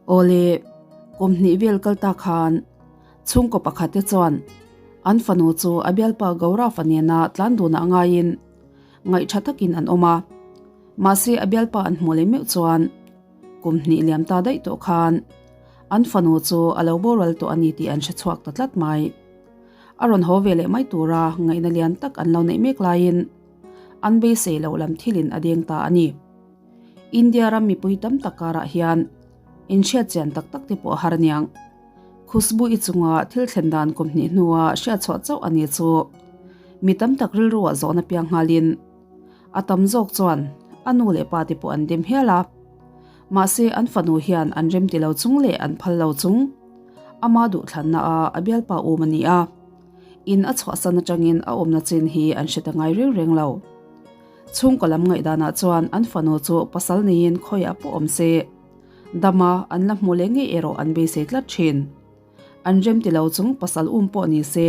Awle, kum hnih vel kal ta khan chhungkaw pakhat te chuan an fanu chu a bialpa Gaurav-a nena tlan dunah ngaiin ngaih tha takin an awm a. Mahse a bialpa an hmuh leh meuh chuan kum hnih liam ta daih tawh khan an fanu chu a lo boral tawh a ni tih an hre chhuak ta tlat mai. A rawn haw ve leh mai tura ngaihna lian tak an lo neih mek laiin an beisei loh lam thilin a deng ta a ni. India ram mipui tam tak karah hian inhriat chian tak tak te pawh a har aniang. Khushbu i chunga thil thlen dan kum hnih hnua hriat chhuah chauh a ni chu mi tam tak rilruah zawhna piang nghalin a tam zawk chuan a nu leh pa te pawh an dem hial a. Mahse an fanu hian an rem ti lo chung leh an phal lo chung ama duhthlanna a a bialpa um a ni a. In a chhuahsan atangin a awmna chin hi an hre ta ngai reng reng lo. Chhungkaw lam ngaihdanah chuan an fanu chu pasal neiin khawiah pawh awm se, dama an la hmu leh ngei erawh an beisei tlat thin. An rem ti lo chung pasal um pawh ni se,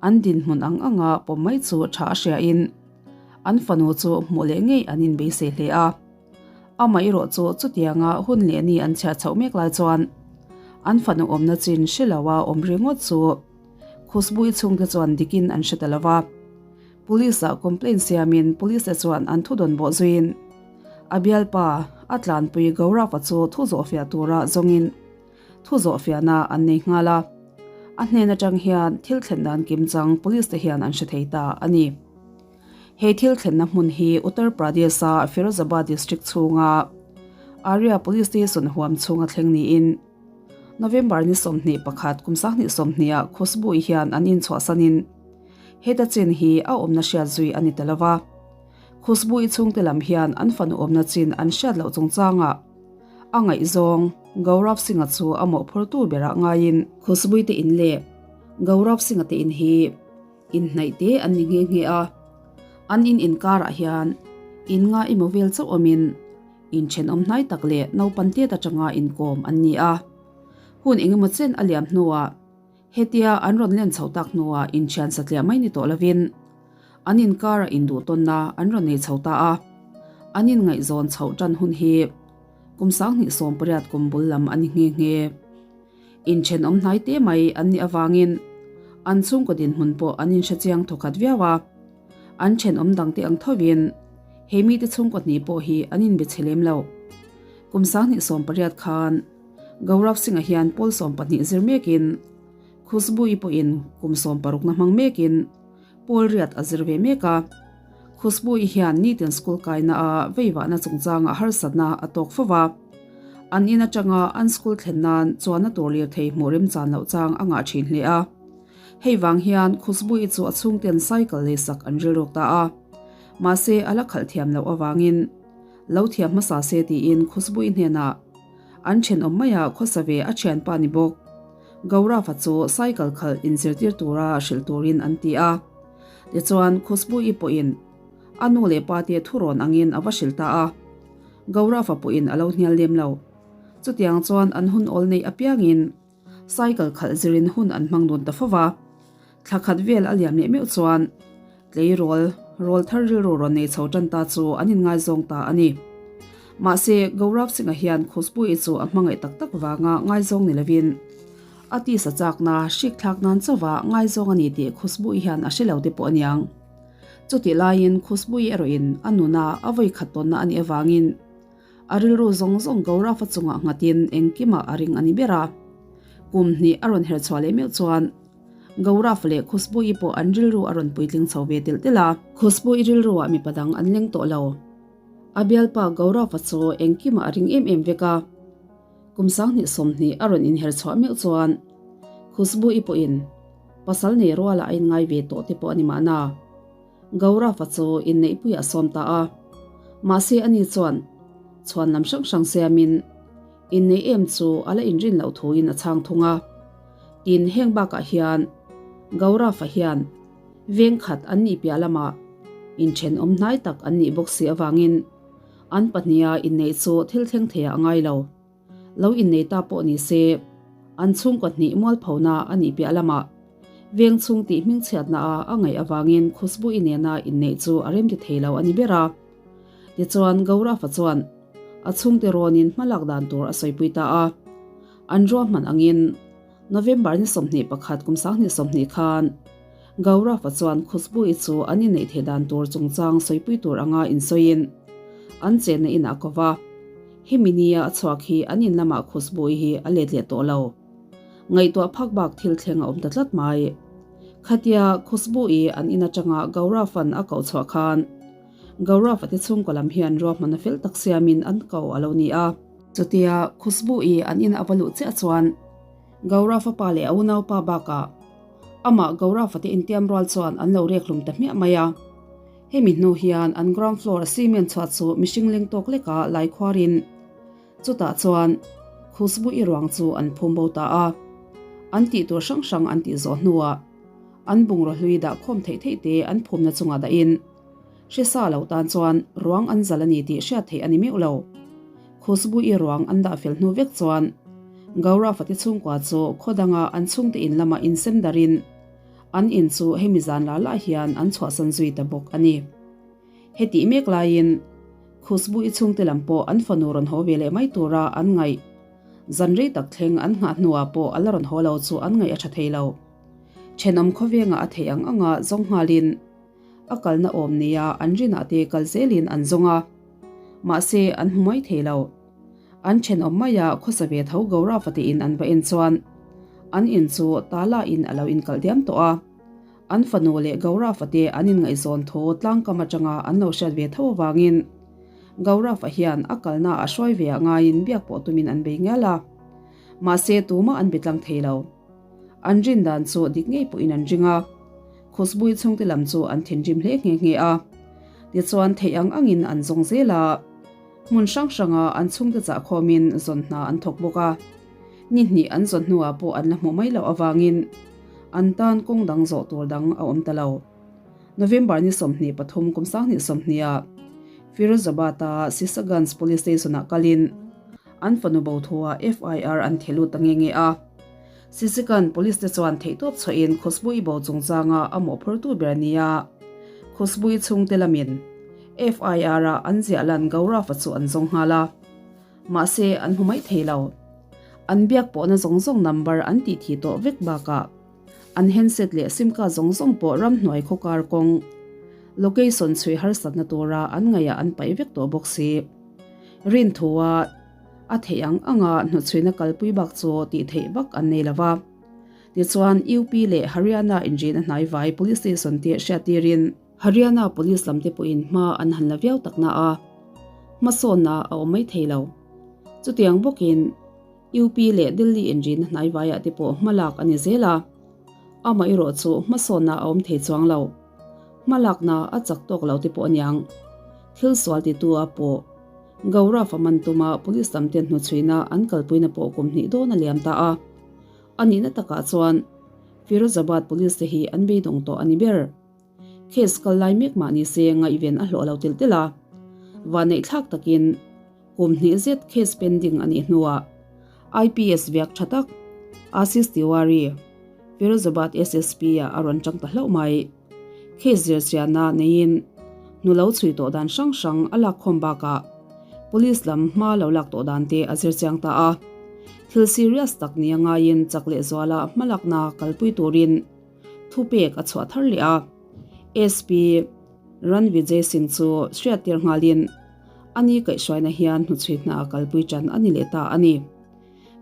an dinhmun ang anga pawm mai chu tha a hriain an fanu chu hmuh leh ngei an inbeisei hle a. Amaherawh chu chutianga hun leh ni an chhiah chhoh mek lai chuan an fanu awmna chin hre loa awm ringawt chu Khushbu-i chhungte chuan dikin an hre ta lo va. Police ah complaint siamin police te chuan an thu dawn bawh zuiin a bialpa a tlanpui Gaurav-a chu thu zawhfiah tura zawngin thu zawhfiahna an nei nghal a. A hnen atang hian thil thlen dan kimchang police te hian an hre thei ta a ni. He thil thlenna hmun hi Uttar Pradesh-a Firozabad district chhunga Arya Police Station huam chhunga thleng niin November ni 21 kum 2020 ah Khushbu-i hian an inchhuahsanin heta chin hi a awmna hriat zui a ni ta lova. Khushbu-i chhungte lam hian an fanu awmna chin an hriat loh chungchangah a ngaihzawng Gaurav Singh-a chu a mawhphurtu berah ngaiin Khushbu-i te in leh Gaurav Singh-a te in hi Inhnaih te an ni nghe nghe a, an in inkarah hian in nga emaw vel chauh awmin inthenawm hnai tak leh naupan tet atanga inkawm an ni a. Hun engemaw chen a liam hnuah hetia an rawn len chhoh tak hnuah inthian satliah mai ni tawh lovin an inkarah induhtawnna an rawn nei chho ta a, an inngaihzawn chhoh tan hun hi kum 2018 kum bul lam a ni nghe nghe. Inthenawm hnai te mai an nih avangin an chhungkaw dinhmun pawh an inhre chiang thawkhat viau a, an thenawm dangte ang thovin he mite chhungkaw hnih pawh hi an inbe chhe lem lo. Kum 2018 khan Gaurav Singh-a hian pawl 12 zir mekin Khushbu-i pawhin kum 16 na hmang mekin pawl riat a zir ve mek a. Khushbu-i hian nitin school kaina a veivahna chungchangah harsatna a tawk fo va. An in atanga an school thlen nan chuanna tur lirthei hmuh remchan loh chang a ngah thin hle a. Hei vang hian Khushbu-i chu a chhungten cycle leisak an rilruk ta a. Mahse a la khalh thiam loh avangin lo thiam hmasa se tiin Khushbu-i hnenah an thenawm maia khawsa ve a thianpa ni bawk Gaurav-a chu cycle khalh inzirtir tura hrilh turin an ti a. Tichuan Khushbu-i pawhin a nu leh pa te thurawn angin a va hrilh ta a. Gaurav-a pawhin a lo hnial lem lo. Chutiang chuan an hun awl neih apiangin cycle khalh zirin hun an hmang dun ta fo va. Thla khat vel a liam leh meuh chuan tleirawl rawl thar rilru rawn nei chho tan ta chu an inngaizawng ta a ni. Mahse, Gaurav Singh-a hian Khushbu-i chu a hmangaih tak tak vanga ngaizawng ni lovin a tisa chakna hrik thlak nan chauha ngaizawng a ni tih Khushbu-i hian a hre lo te pawh a niang. Chutih laiin Khushbu-i erawhin a nuna a vawi khat tawnna a nih avangin a rilru zawng zawng Gaurav-a chungah nghatin engkimah a ring a ni ber a. Kum hnih a rawn her chhuah leh meuh chuan Gaurav leh Khushbu-i pawh an rilru a rawn puitling chho ve telh telh a. Khushbu-i rilruah mipa dang an leng tawh lo. A bialpa Gaurav-a chu engkimah a ring em em vek a. Kum 2020 a rawn inher chhuah meuh chuan Khushbu-i pawhin pasal nei rualah a inngai ve tawh te pawh a ni mahna. Gaurav-a chu inneihpuiah a sawm ta a. Mahse ani chuan chhuan lam hrang hrang siamin inneih em chu a la inrin loh thuin a chhang thung a. Tin, heng bakah hian Gaurav-a hian veng khat an nih piah lamah inthenawm hnai tak an nih bawk si avangin an pahniha inneih chu thil thleng theiah a ngai lo. Lo innei ta pawh ni se, an chhungkaw hnih mualphona a nih piah lamah veng chhung tih hmingchhiatna a a ngaih avangin Khushbu-i nena inneih chu a remti thei lo a ni ber a. Tichuan, Gaurav-a chuan. A chhungte rawnin hmalak dan tur a sawipui ta a. An ruahman angin November ni 21 kum 2020 khan Gaurav-a chuan Khushbu-i chu an inneih theih dan tur chungchang sawipui tur anga insawiin an chenna inah a ko va. Hemi nia a chhuak hi an in lamah Khushbu-i hi a let leh tawh lo. Ngaihtuah phak bak thil thleng a awm ta tlat mai. Khatia Khushbu-i an in atanga Gaurav-a'n a koh chhuah khan Gaurav-a te chhungkaw lam hian ruahman a fel tak siamin an ko a lo ni a. Chutia Khushbu-i an in a va luh chiah chuan Gaurav-a pa leh a unaupa bakah amah Gaurav-a te intiam rual chuan an lo rek hlum ta hmiah mai a. Hemi hnu hian an ground floor cement chhuat chu mihring leng tawk leka lai khuarin chutah chuan Khushbu-i ruang chu an phum bo ta a. An tih tur hrang hrang an tih zawh hnuah an bungraw hlui dah khawm theih theih te an phumna chungah dahin Hresa lo tan chuan ruang an zal a ni tih hriat theih a ni meuh lo. Khushbu-i ruang an dah fel hnu vek chuan Gaurav-a te chhungkua chu khaw danga an chhungte in lama insem darin an in chu hemi zan la lah hian an chhuahsan zui ta bawk a ni. Hetih mek laiin Khushbu-i chhungte lam pawh an fanu rawn haw ve leh mai tura an ngaih zan rei tak thleng an nghah hnuah pawh a la rawn haw lo chu an ngaih a tha thei lo. Thenawm khawvengah a theih ang anga zawng nghalin A kalna awm nia an rinah te kal zelin an zawng a, mahse an hmu mai thei lo. An thenawm maia khawsa ve tho Gaurav-a tiin an va en chuan an in chu tala in a lo inkalh diam tawh a. An fanu leh Gaurav-a te an inngaihzawn thu tlangkam atanga an lo hriat ve tho avangin Gaurav-a hian a kalna a hruai ve ah ngaiin biak pawh tumin an bei ngial a, mahse tumah an be tlang thei lo. An rin dan chu dik ngei pawhin an ring a, Khushbui chhungte lam chu an thinrim hle nghe nghe a. Tichuan theih ang angin an zawng zel a, hmun hrang hranga an chhungte chah khawmin zawn hna an thawk bawk a. Ni hnih an zawn hnuah pawh an la hmuh mai loh avangin an tan kawng dang zawh tur dang a awm ta lo. November ni 23 kum 2020 ah Firozabad-a Sisaganj Police Station-ah kalin an fanu bo thua FIR an theh lut ta nghe nghe a. Sisikan Police te chuan theihtawp chhuahin Khushbu-i bo chungchanga a mawhphurtu ber a ni a. Khushbu-i chhungte lamin FIR-a an ziah lan Gaurav-a chu an zawng nghal a. Mahse, an hmu mai thei lo. An biak pawhna zawng zawng number an tih thih tawh vek bakah an handset leh sim card zawng zawng pawh ramhnuai khawkar kawng location chhui harsatna tura an ngaihah an paih vek tawh bawk si. Rinthua a theih ang anga hnuchhuina kalpui bak chu tih theih vak an nei lo va. Tichuan, UP leh Haryana inrina hnaivai Police Station te hriattirin, Haryana Police lam te pawhin hma an han la viau tak na a, hmasawnna a awm mai thei lo. Chutiang bawkin, UP leh Delhi inrina hnaivaiah te pawh hma lak a ni zel a, amaherawh chu hmasawnna a awm thei chuang lo. Hma lakna a chak tawk lo te pawh a niang. Thil sual titu a pawh. Gaurav a man tuma police lam ten hnuchhuina an kalpuina pawh kum hnih dawn a liam ta a. A nihna takah chuan Firozabad police te hi an beidawng tawh a ni ber. Case kal lai mek mah ni se ngaihven a hlawh lo telh telh a. Vanneihthlak takin kum hnih zet case pending a nih hnuah IPS viak tha tak Ashish Tiwari, Firozabad SSP-ah a rawn tang ta hlauh mai. Case zirchianna neiin hnu lo chhui tawh dan hrang hrang a lak khawm bakah Police lam hma lo lak tawh dan te a zirchiang ta a. Thil serious tak nia ngaiin chak leh zuala hmalakna kalpui turin thupek a chhuah thar leh a. SP Ranvijay Singh chu hriattir nghalin a ni kaihhruaina hian hnuchhui hna kalpui tan a ni leh ta a ni.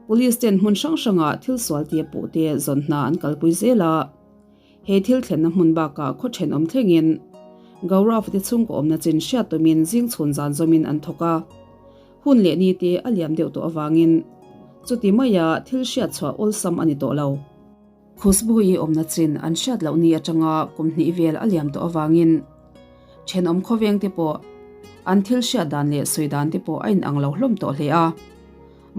Police ten hmun hrang hrangah thil sual tia puh te zawn hna an kalpui zel a. He thil thlenna hmun bakah khaw thenawm thlengin Gaurav te chhungkaw awmna chin hriat tumin zing chhun zan zawmin an thawk a. Hun leh ni te a liam deuh tawh avangin chuti maia thil hriat chhuah awlsam a ni tawh lo. Khushbu-i awmna chin an hriat loh ni atanga kum hnih vel a liam tawh avangin thenawm khawveng te pawh an thil hriat dan leh sawi dan te pawh a inang lo hlawm tawh hle a.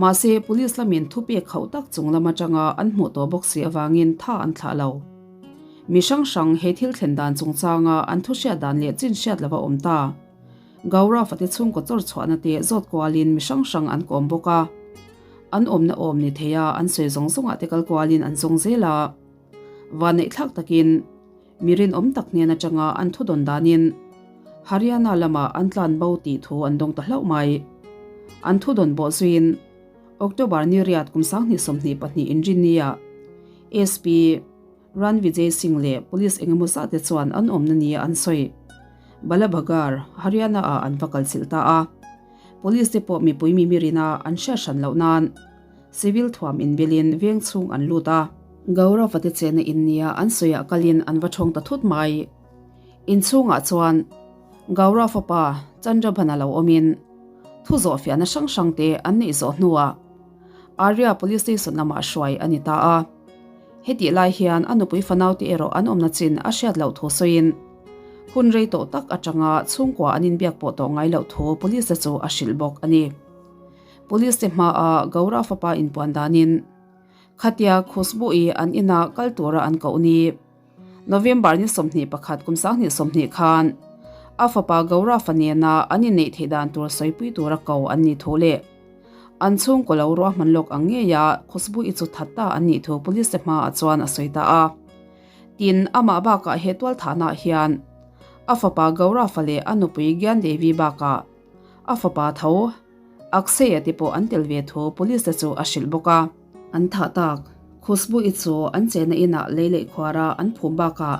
Mahse, Police lamin thupek khauh tak chung lam atanga an hmuh tawh bawk si avangin tha an thlah lo. Mi hrang hrang he thil thlen dan chungchanga an thu hriat dan leh chin hriat lova awm ta. Gaurav-a te chhungkaw chawr chhuahna te zawt kualin mi hrang hrang an kawm bawk a. An awmna awm ni theia an sawi zawng zawngah te kal kualin an zawng zel a. Vanneihthlak takin. Mi rinawm tak hnen atanga an thu dawn danin Haryana lamah an tlan bo tih thu an dawng ta hlauh mai. An thudawn bawh zuiin October ni riat kum 2022 inrinnia SP Ranvijay Singh leh Police engemaw zat te chuan an awmna nia an sawi. Balabhagar, Haryana ah an va kalchilh ta a. Police te pawh mipui mimirina an hriat hran loh nan Civil thuam inbilin veng chhung an lut a. Gaurav-a te chena in nia an sawiah kalin an va thawng ta thut mai. Inchhungah chuan Gaurav-a pa Chandrabhan-a lo awmin thu zawhfiahna hrang hrang te an neih zawh hnuah Arya Police Station lamah hruai a ni ta a. Hetih lai hian a nupui fanaute erawh an awmna chin a hriat loh thu sawiin hun rei tawh tak atanga chhungkua an inbiak pawh tawh ngai loh thu Police te chu a hrilh bawk a ni. Police te hmaah Gaurav fapa inpuan danin khatia Khushbu-i an inah kal tura an koh ni. November ni 21 kum 2020 khan a fapa Gaurav-a nena an inneih theih dan tur sawipui tura ko an nih thu leh an chhungkaw lo ruahman lawk ang ngeia Khushbu-i chu that ta an nih thu police te hmaah chuan a sawi ta a. Tin, amah bakah he tualthahnaah hian a fapa Gaurav-a leh a nupui Gyan Devi bakah a fapa tho Akshay-a te pawh an tel ve thu police te chu a hrilh bawk a. An thah tak, Khushbu-i chu an chena inah lei leh khuara an phum bakah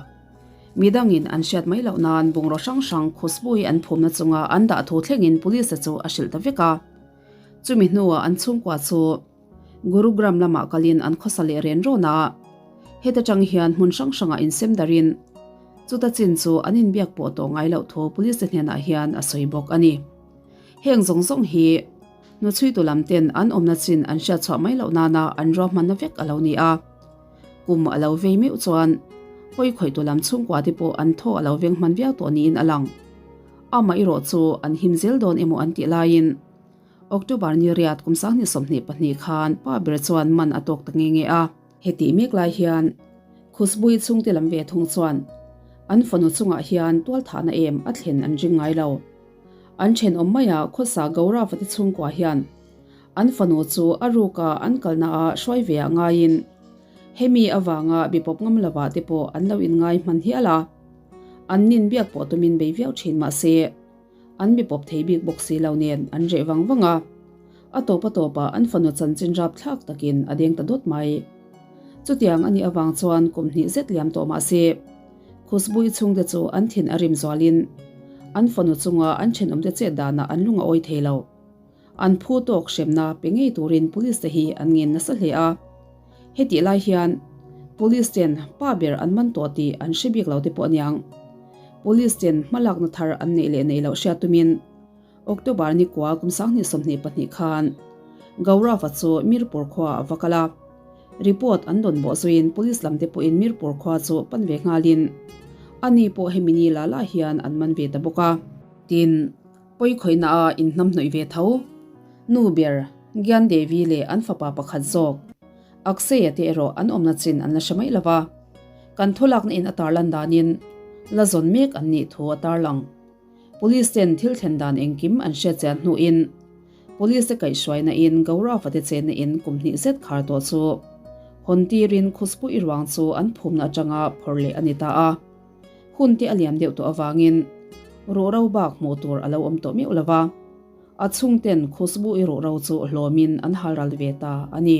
midangin an hriat mai loh nan bungraw hrang hrang Khushbu-i an phumna chunga an dah thu thlengin police te chu a hrilh ta vek a. Chumi hnuah an chhungkua chu Gurugram lamah kalin an khawsa leh ren rawn a. Heta tang hian hmun hrang hrangah insem darin chuta chin chu an inbiak pawh tawh ngai loh thu police te hnenah hian a sawi bawk a ni. Heng zawng zawng hi hnuchhuitu lam ten an awmna chin an hriat chhuah mai loh nana an ruahmanna vek a lo ni a. Kum a lo vei meuh chuan pawi khawihtu lam chhungkua te pawh an thaw a lo veng hman viau tawh niin a lang. Amah erawh chu an him zel dawn emaw an tih laiin October ni riat kum 2022 khan pa ber chuan man a tawk ta nge nge a. Hetih mek lai hian Khushbu-i chhungte lam ve thung chuan an fanu chungah hian tualthahna em a thlen an ring ngai lo. An thenawm maia khawsa Gaurav-a te chhungkua hian an fanu chu a ruka an kalnaah hruai ve ah ngaiin hemi avanga bipawp ngam lovah te pawh an lo inngai hman hial a. An nin biak pawh tumin bei viau thin mah se an bipawp thei bik bawk si lo nen an reh vang vang a. A tawp a tawpah an fanu chanchin rap thlak takin a deng ta dawt mai. Chutiang a nih avang chuan kum hnih zet liam tawh mah se Khushbu-i chhungte chu an thin a rim zualin an fanu chunga an thenawmte chet danah an lung a awi thei lo. An phu tawk hremna pe ngei turin police te hi an ngen nasa hle a. Hetih lai hian police ten pa ber an man tawh tih an hre bik lo te pawh aniang. Police ten hmalakna thar an neih leh neih loh hriat tumin October ni kua kum 2022 khan Gaurav-a chu Mirpur khua a va kal a. Report an dawn bawh zuiin Police lam te pawhin Mirpur khua chu pan ve nghalin ani pawh hemi ni la la hian an man ve ta bawk a. Tin, pawi khawihna a inhnamhnawih ve tho. Nu ber, Gyan Devi leh an fapa pakhat zawk, Akshay-a te erawh an awmna chin an la hre mai lova. Kan thulakna in a tarlan danin la zawn mek an nih thu a tarlang. Police ten thil thlen dan engkim an hriat chian hnuin Police te kaihhruaina in Gaurav-a te chenna in kum hnih zet khar tawh chu hawn tirin Khushbu-i ruang chu an phumna atanga phawrh leh a ni ta a. Hun te a liam deuh tawh avangin ruhro bak hmuh tur a lo awm tawh meuh lo va, a chhungten Khushbu-i ruhro chu hlawmin an halral ve ta a ni.